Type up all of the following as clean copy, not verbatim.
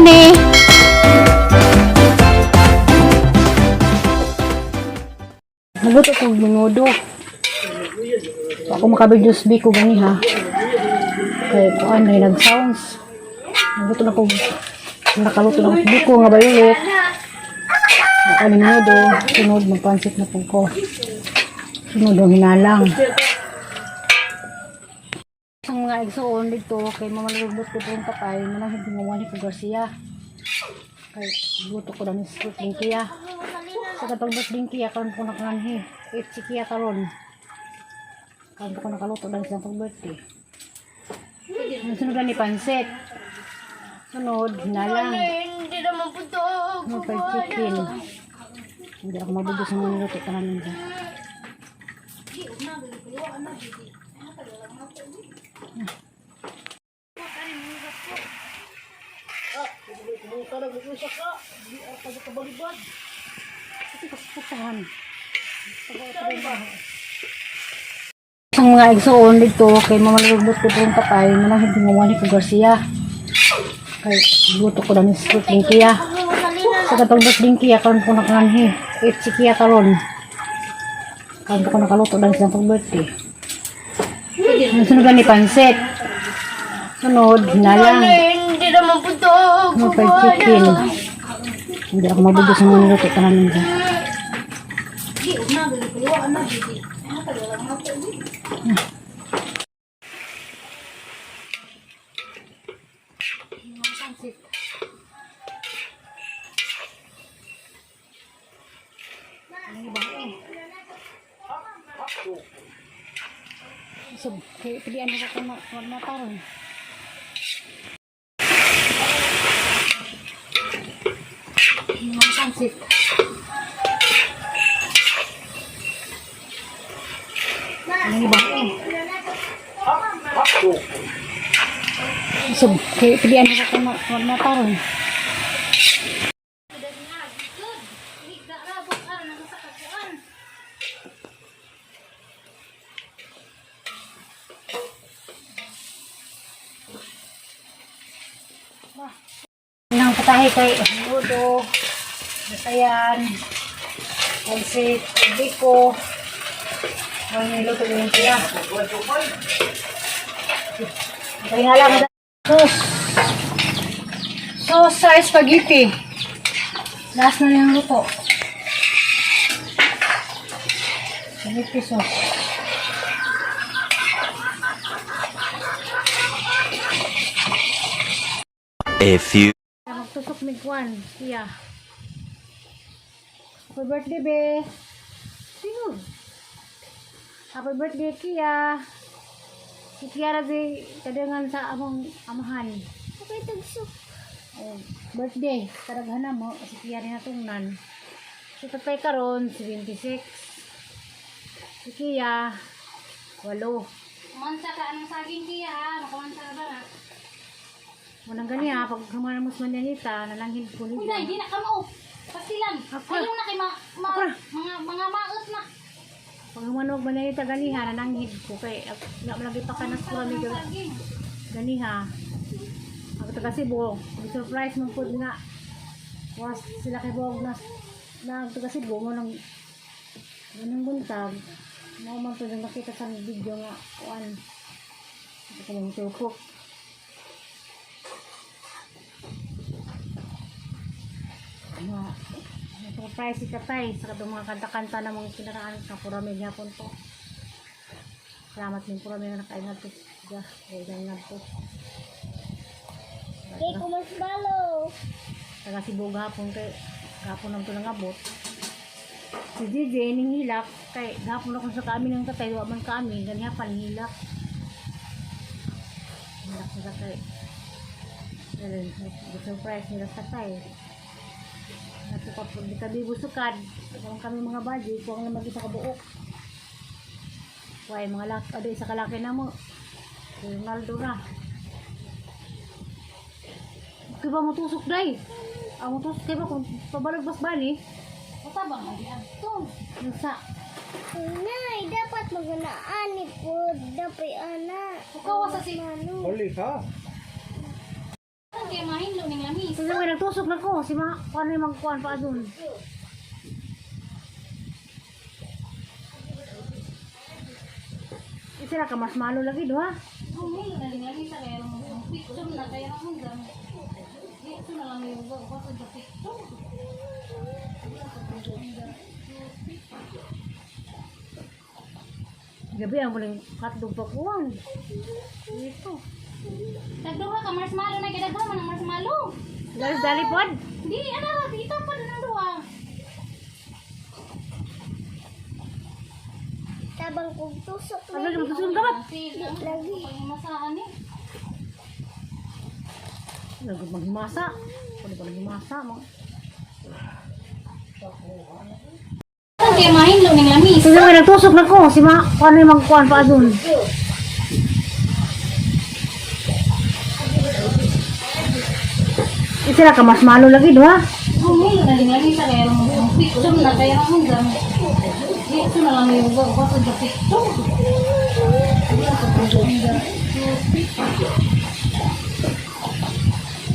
Journey! Naguto ko minudo. Ako makabidyos biko gani ha. Kay kuan ay nag-sounds. Naguto na ko, nakaluto na ko biko nga bayulit. Ako ni minudo, sunod magpansit na po ko. Sunod ang hinalang. Ang mga igsoon dito kay Mama Lulubot ko pong patay na hindi mo ko Garcia. Kay luto ko na ni Sweet Linkia. Sa katong birthday kiya karon ko nakanhi. Eight si kiya karon. Karon ko nakaluto dahil sa pag birthday. Ang sunod na ni pansit. Sunod, hinalang. Hindi naman po ito. Ano fried chicken. Hindi ako mabugo sa mga niluto tanan nila. Ang mga igsoon dito kay Mama Lulubot ko pong patay na hindi mo ko Garcia. Kay luto ko na ni Sweet Linkia. Sa katong birthday kiya karon ko nakanhi. Eight si kiya karon. Karon ko nakaluto dahil sa pag birthday. Ang sunod na ni pansit. Sunod, hinalang. Hindi naman po ito. Ano fried chicken. Hindi ako mabugo sa mga niluto tanan nila. So, kaya pilihan na ako mataron. Mga pansit. Ano ba eh? So, kaya pilihan na ako mataron. Nang patahe kay Ludo, Basayan, Pansit, Biko, ang niluto yung siya. Kaya nga lang, sauce. Sauce sa spaghetti. Last na yung luto. Spaghetti sauce. A few Magtusok mig kwan, siya. Happy birthday, be. Tingog. Happy birthday, Kia. Si Kiara di kadangan sa among amahan. Okay, tagsok. Oh, birthday, karaghan mo si Kiara na tungnan. Si tatay karon 76. Si Kia, 8. Kumansa ka anong saging kiya ha? Makumansa ka ba na? Unang gani ha, pag humanan mo sa manyanita, nalanghin ko Uy, na, hindi na ka mao. Pasilan. Ako. Ayaw na kay ma, ma, Ako na. mga maot na. Pag humanog manyanita ganiha, nananghid ko kay na malagi pa ka na sa Anong saging? ganiha. Ang taga Cebu, surprise man pud nga. Was sila kay Bog na na ang taga Cebu mo nang ganang buntag. Mao man pud ang nakita sa video nga kuan. Ito ko mong tukok. Nga, surprise si tatay sa katong mga kanta-kanta na mga kinaraan sa Purame gyapon to. Salamat din Purame nga nakaingat to. Ja, kay to. Kay kumasbalo. Taga Cebu gapon kay gapon lang to nangabot. Si DJ ning hilak kay gapon ako sa kami ng tatay wa man kami ganiha pa ning hilak. Hilak sa tatay. Ayun, surprise nila sa tatay. Nato pa pag di kami busukad, kung kami mga buddy, kuwang na mag-isa kabuok. Way mga lak, ado isa kalaki na mo. Si Ronaldo na. Kaya ba mo tusok day? Ang tusok kay ba kung pabalagpas bali? Matabang ang diyan. To. Yung sa Nay, dapat magunaan ni po. Dapat ana. Kukawa sa si Mano. Huli ka. Kay mahinlo ning lamis. Kasi may nagtusok na ko. Si mga kuan na yung magkuan pa dun. Sila ka mas malo lagi do ha? Humilo na ning lamis kay ang picture na kay ang hanggang. Dito na lang yung uga sa picture. Gabi ang muling hotdog pa kuan. Dito. Tagduha ka marshmallow na gidaghan man ang marshmallow. Guys, dali pod. Di ana ra dito pa ang duha. Tabang kong tusok Ano yung magsusunod ka ba? Lagi. Pagmasaan eh. Maghimasa. Pwede pa naghimasa. Saan kay mahinlo ning lamis? Kasi may nagtusok na ko. Si mga kuan na yung magkuan pa dun. Sila ka mas malo lagi do ha? Humilo na ning lamis kay ang picture na kay ang hanggang. Dito na lang yung uga sa picture.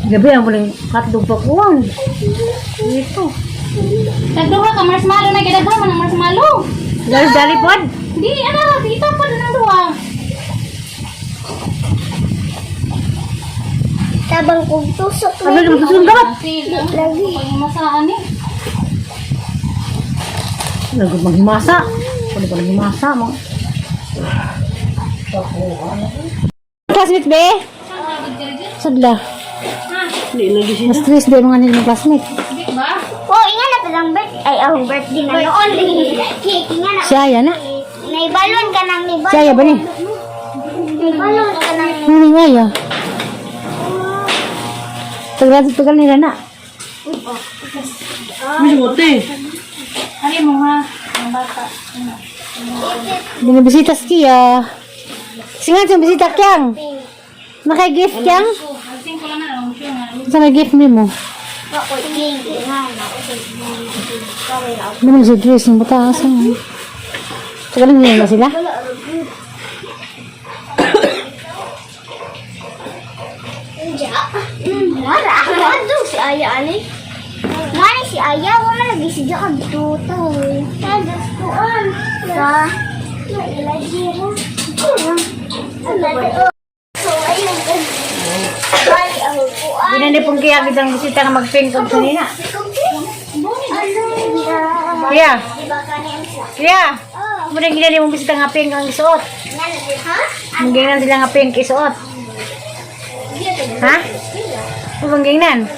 Gabi ang muling hotdog pa kuan. Dito. Tagduha ka marshmallow na gidaghan man ang marshmallow. Guys, dali pod. Di ana ra dito pa ang duha. Tabang kong tusok Ano yung magsusunod ka ba? Lagi. Pagmasaan eh. Maghimasa. Pwede pa naghimasa. Classmate be? Sadla. Mas stress be mga nila classmate. Di ba? Oh, inga na palang birthday. Ay, oh, birthday na noon. Cake, inga na. Siya ya na. May balon ka nang may balon. Siya ya ba ni? May balon ka nang. Ano nga ya? Tagal tagal nila na. Ari mo ha, ang bata. Binibisita siya. Singan sa bisita kyang. Naka-gift kyang? Oh, alsin ko lang na ang siya nga. Sa na-gift nimo? Ako, cake, inga na. Ano si Grace ng bata asa? Tagal nila na sila? Ja. Wala. Ano si Aya ani? Ngani si Aya, wala lagi si Ja kagtuto. Tagas ko an. Sa mailajira. So ayun. Bali ang upuan. Ginani pong kaya kitang bisita nga mag-pink og kanina. Kaya, Di ba kanin sa? kaya. Oh. Muna ginani mong bisita nga pink ang isuot. Ha? Mangginan sila nga pink isuot. Ha? Upang gingnan?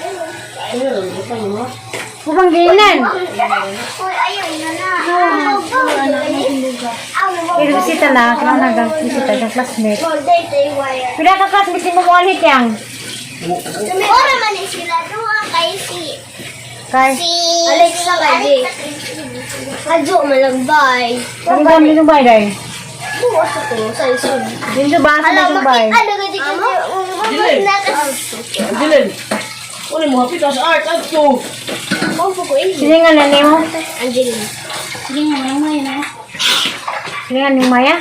Upang gingnan? Uy, ayun na na. Pero bisita na, kaya nagang bisita sa classmate. Pila ka classmate si Mumuanit yang? Ora man ni sila duha kay si Kay, si Alexa kay Adyo malagbay. ang dami nung bay day. Buwas ako sa isod. Dito ba sa Alam nung bay? makita na gud kasi. Angelin, ano mo hapit sa art adto. Mo ko eh. Siningan na nimo? Angeline. Sige nga, walang may na. Siningan ni Maya?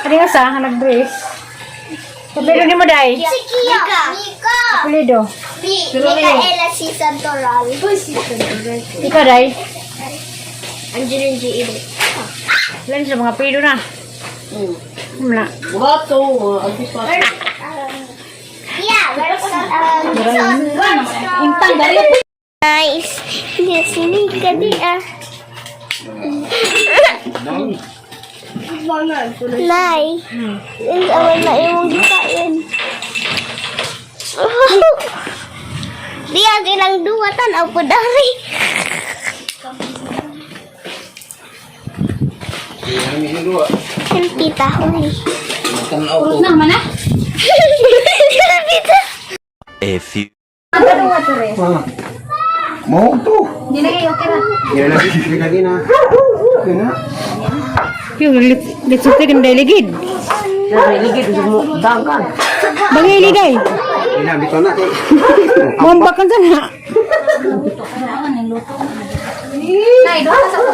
Kani nga sa nag-brace. Kapilo ni mo day. Si Kia. Mika. Mika. Pulido. Micaela si Santoral. Ikaw day. Angeline G. Ibe. Ilan sila mga pido na? Wala. Burato, antipa. Yeah, meron ko Intang dali. Nice. Yes, Mika di ah. Nay, ang awan na imong gikain. Diya silang duwa tan-aw po dari. Tita, huy. Urot na man ah. Tita. A few Mau to. Di na kayo, okay ra. Ya lagi, ya lagi na. Okay na. Yung litsuti kan day ligid. Ligid mo dangkan. Bangili day. Ina bitaw na kay. Bomba kan sana. Nay, duha ka sa ko.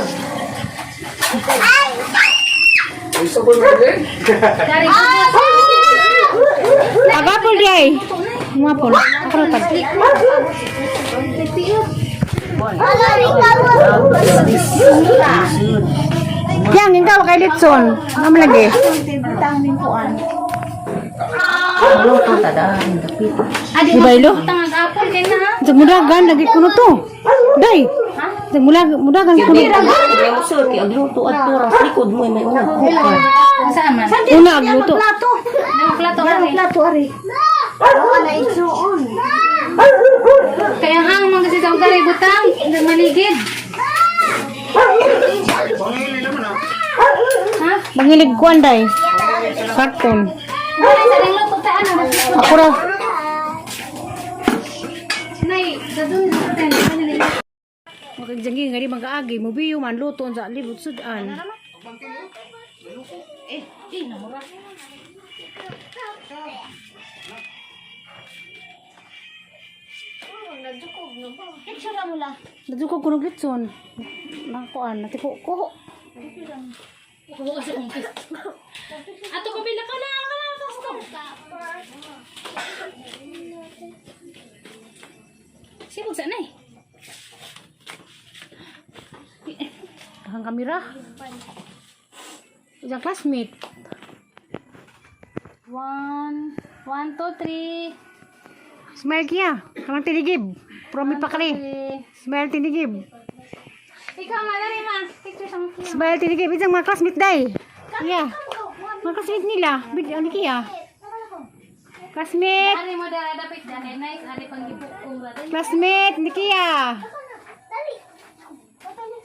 Dari. Agapol day. Apple. Ako ra tag. Yang ikaw kay Litson. Ngam lagi. Luto tadaan dapit. Adi, Di ba, Ilo? Butang ang apple kay na ha. Sa mudagan lagi kuno to. Day. Sa mudagan kuno. Kaya mo sir, kay agluto at turas likod mo may una kukan. Saan man? Una agluto. Ang plato ari. Plato ari. Kaya ang hang man kasi sa ugari butang, hindi maligid. Ha? Mangilig kuan day. Karton. Wala sa ring luto ta ano. Ako ra. Nay, dadun sa tayo. Makagjanggi nga di magaagi mo biyo man luto sa libot sudan. Eh, eh, namura. Picture mo lang. Nadukog ko ng litson. Nangkuan, natiko ko. Kuha kasi kung Ato ko bila ka na, ka na, stop. Sibog sa nay. Ang kamera. Isang classmate. One, one, two, three. Smile kiya. Kanang tinigib. Promi pa kali. Three. Smile tinigib. Ikaw nga dali ma. Picture sa mga. Smile tinigib. Isang mga classmate day. Yeah. Mga classmate nila. Bid ano kiya? Classmate. Ari mo dara dapit dahil nice ari pang gipukong ra. Classmate ni Kia.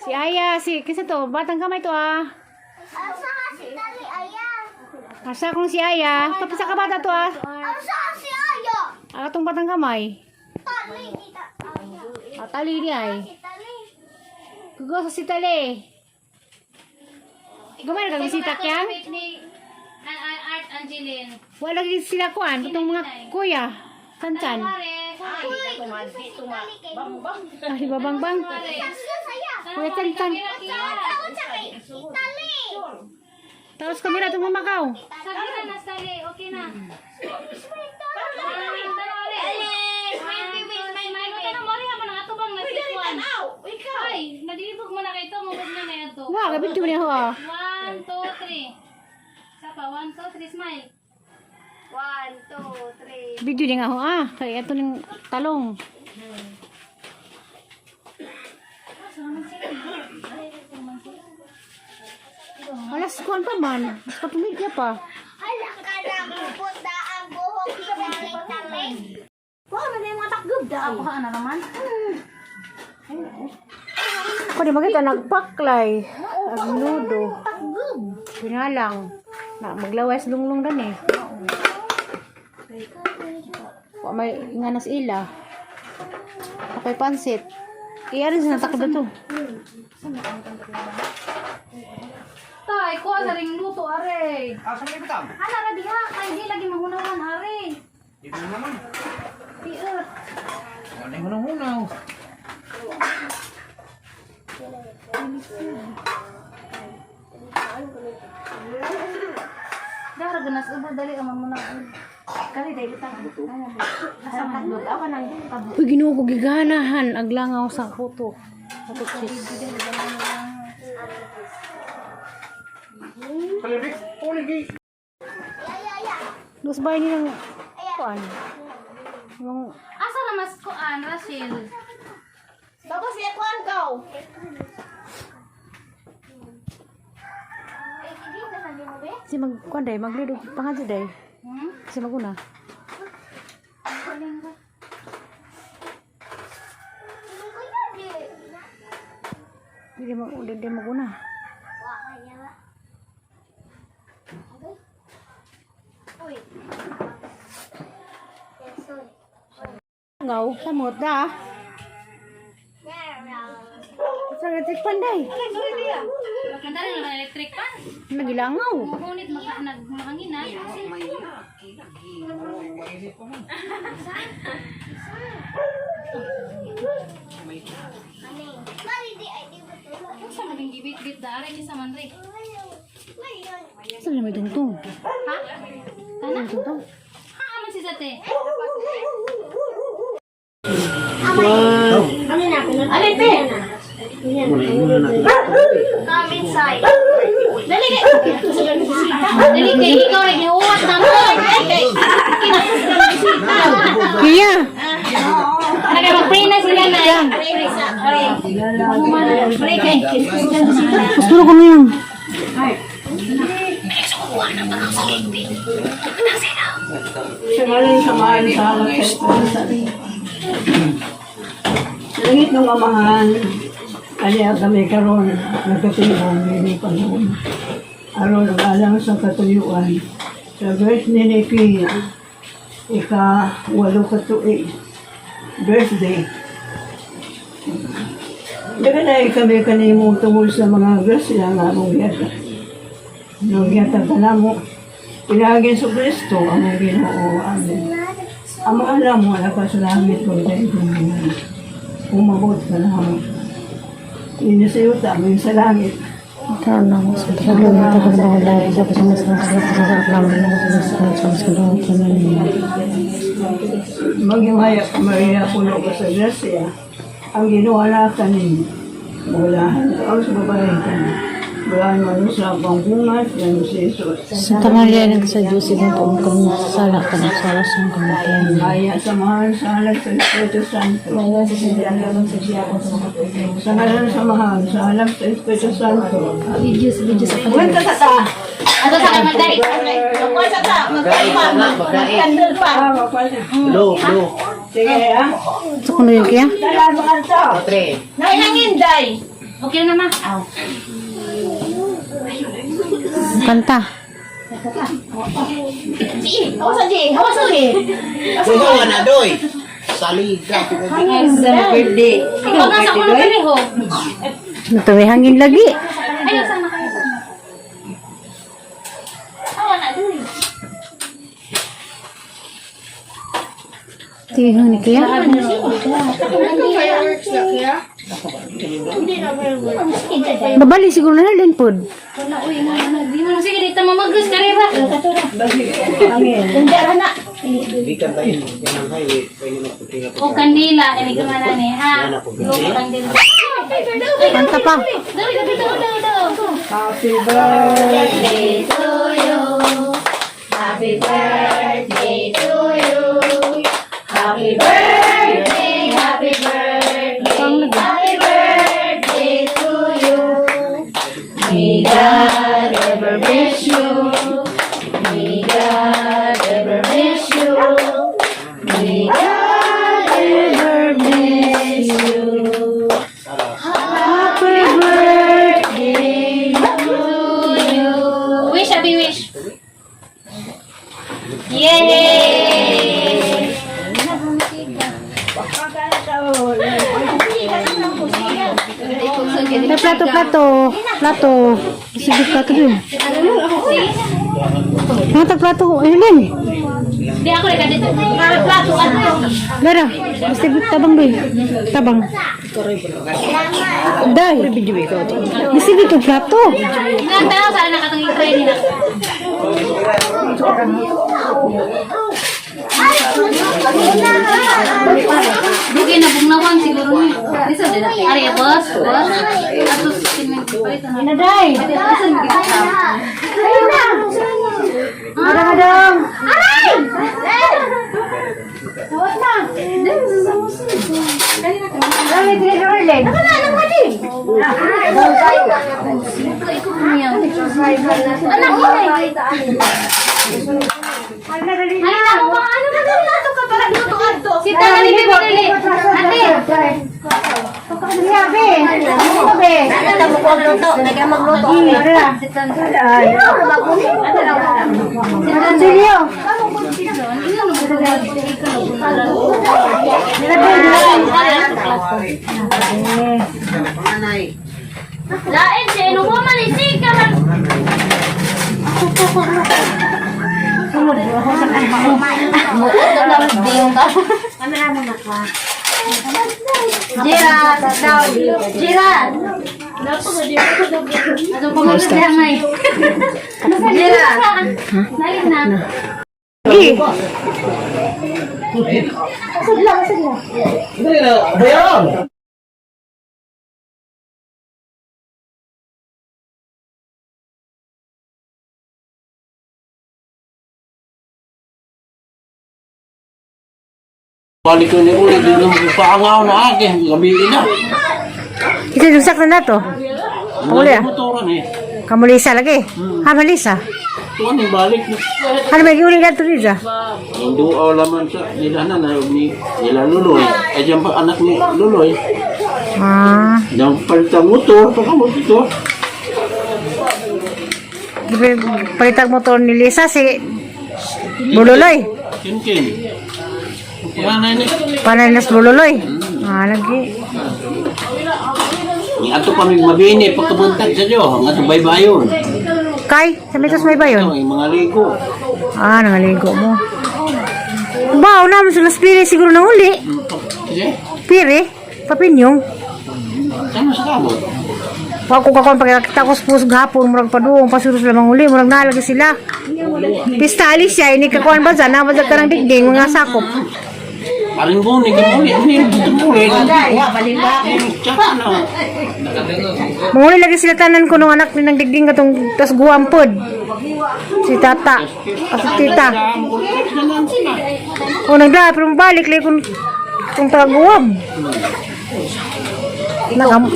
Si Aya, si kasi to, batang kamay to ah. Asa ka si Tali Aya? Asa kong si Aya. Tapos sa kabata to ah. Asa ka si Aya? Ah, atong batang kamay. Tali kita Aya. Ah, tali ni ay. Si Tali. Kugo sa si tali. Gumay ka bisita kyan? Ni Art Angeline. Wala lagi sila kuan, itong mga kuya. Kanchan. Pare. Ah, di ba bang bang? Kuya Chan-Chan. Tali. Tapos kamera itong mamakaw. Sabi na sali, okay na. Ay, naglibog mo na kay ito, mugod na na ito. Wah, gabi niya ho ah. One, two, three. Isa pa, one, two, three, smile. 1, 2, 3. Video niya nga ho ah. Kaya ito ng talong. Alas kuan pa man. Mas patumigya pa. Hala ka na pupunta ang buhok ni Tali Tali. Wow, na yung mga takgob da. Ako na naman. Ako di makita nagpaklay. Agnudo. Pinalang. Na maglawes lunglong dan eh. Wa may inganas ila. Ako'y pansit. Iya rin sa natakbo to. Tay, kuha sa ring luto, are. Ah, saan may butang? Ana ra diha, kay di lagi mahunawan, are. Dito na naman. Pier. Wala yung hunaw-hunaw. Dara ganas ubo dali amang mo na. Kali dai bitang. Asa man ako nang Uy, Ginoo ko giganahan aglangaw sa puto. Puto cheese. Kalibik, uligi. Dos bahay nilang kuan. Yung Asa na mas kuan, Rachel? Tapos siya kuan kaw. si mag kuan day magludo pangadyo day. Hmm? Si maguna. Galing ba? Dili mag dili maguna. Ngaw samot da. Sa electric pan day. Madali na electric pan. Nagilangaw. Muhunit maka nag mahangin na. Sa maging gibit-bit da are kinsa man re. Sa may tungtong. Ha? Kana? Tungtong. Ha man si sate. Alay, pe. Come inside. Dali kay. Dali kay ikaw rin gihuwat na mo. Kia! Kaya mag-pray na sila na. Pray kay. Gusto ko na yun. Sa ngalan sa mahal sa alak sa Espiritu Santo. Sa langit ng Amahan, kaya kami karon nagkatibong ini Panginoon. Aron ang alang sa katuyuan. Sa birthday ni Pia, ika-8 ka tuig, birthday. Daganay kami kanimo tungod sa mga grasya nga among gihatag. Nung gihatag ka namo, pinaagi sa Kristo ang among Ginoo. Amen. Ang mga alam mo, wala ka sa langit kung tayo kung umabot ka na. Inisayo tayo sa langit. Maghimaya ka, Maria, puno ka sa grasya. Ang Ginoo na kanin. Bulahan ka sa babae ka. Bulahan man sa pangkungas yan si Jesus. Santa Maria ng sa Diyos, ibang pamukang sala ka na sa oras ng kamatayan. Maya sa mahal sa alak sa Espiritu Santo. Sa ngalan sa mahal sa alak sa Espiritu Santo. Videos, videos sa Kwenta sa ta! Ato sa kamay dai. Ah, makwala. Blue, blue. Sige, ah. Gusto ko na yun, Kia? Tara, makanto! Tre. Okay na ma. Aw. Kanta. Blue na doy. Saliga. Ikaw na sa kuno dali ho. Ito may hangin lagi. Ayo sana kayo. Awa na dali. Tingnan ni Kia. Babali siguro na din pod. Wala uy mo na di mo na sige dito mamagos karera. Angin. Gikan ba yun? Yan ang highway. Pwede magputi nga po. O kandila ini gimana ni ha? Go kandila. Kanta pa. Dali dali dali dali. Happy birthday! To you. Happy birthday to you. Happy birthday, happy birthday, happy birthday to you. May God ever bless you. May God ever bless you. May God ever bless you. Happy birthday to you. Wish, happy wish. Yay! May plato, plato. Plato. Sige, plato din. Mga plato. Ayun din. Di ako rin dito. Para plato ato. Lara, basta tabang doy. Tabang. Day. Basta dito plato. Ilang tao sana nakatong i-try nila. Bugay na bugnawan siguro ni. Dito din. Ari boss, boss. Ato simen palit na. Inaday. Asa mo kita? Madam, madam. Aray! Anak inay. Ano mo ano na luto ka para luto adto. Si Tala ni Bebe dali. Ate. Panganay. Lain siya no ko man isig ka man. Jira, Jira. Ato pamagod siya ngay. Jira. Nalin na. Eh, Dali na, bayaran! Balik ko ni ulit, din yung paangaw na akin, gabi na. Ito yung sakto na to. Uli ah. Motoran eh. Kamulisa lagi. Ha, malisa. Ito ni balik. Ano may giuli na to dito? Ang duaw laman sa nila na na ni nila Luloy. Ay diyan pa anak ni Luloy. Ah, Diyan palitang motor, pagka motor. palitag motor ni Lisa si Bululoy. Kinkin. Panganay ni. Panay nas Bululoy. Ah, lagi. Ni ato kami mabini pagkabuntag sa Diyo, ang ato baybayon. Kay, sa mitos may Ito bayon. ang mga ligo. Ah, nangaligo mo. Ba, una mo sila piri siguro nang uli. Sige, Piri, papinyong. saan mo sa kabot? Wa ko kakon pagkakita ko sa puso gahapon, murag paduong, pasuro sila manguli, murag nalagi sila. Pista alis siya, ini kakuan ba dyan, ba dyan karang digding, mga sakop. Paring buni, kamuli, ni tumuli. Tsaka na. Manguli lagi sila tanan ko nung anak ni nang digding katong tas guwampod. Si tata, o si tita. O nagda, pero balik lagi kung taga-guwam. Nakam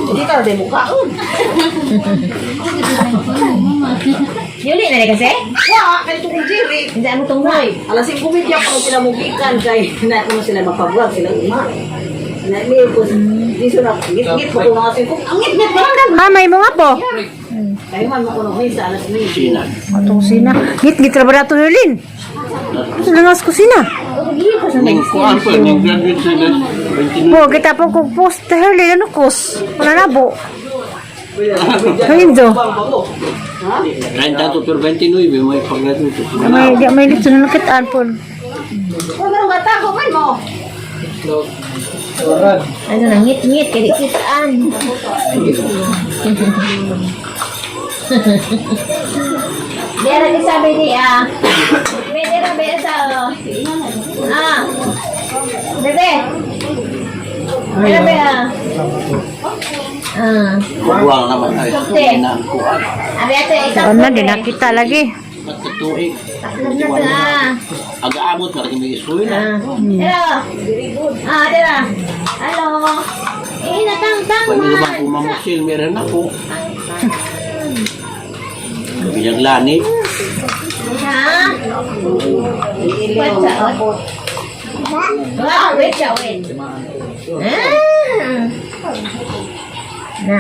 Yuli na rin kasi? Wa, kay itong Jerry. Hindi, ano tong na? Alas 5:30 ako sila mugikan kay na kuno sila mapagwag sila uma. Na mi ko diso na ngit-ngit ko mga 5. Ang ngit-ngit pa lang. Ha, may mga po. Kay man mo kuno sa alas 9. Sina. Atong kusina. Ngit-ngit ra ba nato Herlin? Ito lang ang kusina. Ning kuan po, ning graduate sa 29. Po, kita po kung post Herlin, ano kus? Wala na po. Ayun do. 30 to pero 29, may pag-graduate. May, di, may litso na nakitaan po. Uy, meron ka tago man mo. Ano na, ngit-ngit, kaya kitaan. Dera ni sabi ni ah. Be, dera be sa ah. Bebe. Dera be ah. Ah. Kuwang naman ay. Sukte. Ang kuan. Abi ato ikaw. Ano na, di nakita lagi. Pagkatuig. Taklog na to ah. Aga-abot na kami eskwela. Ah. Dera. Ah, dera. Hello. Eh, natang-tang Pwede man. naman kung mamusil, meron ako. Bilang lanit. Ha? Wait sa Wow, wait siya, wait. Ah. Na.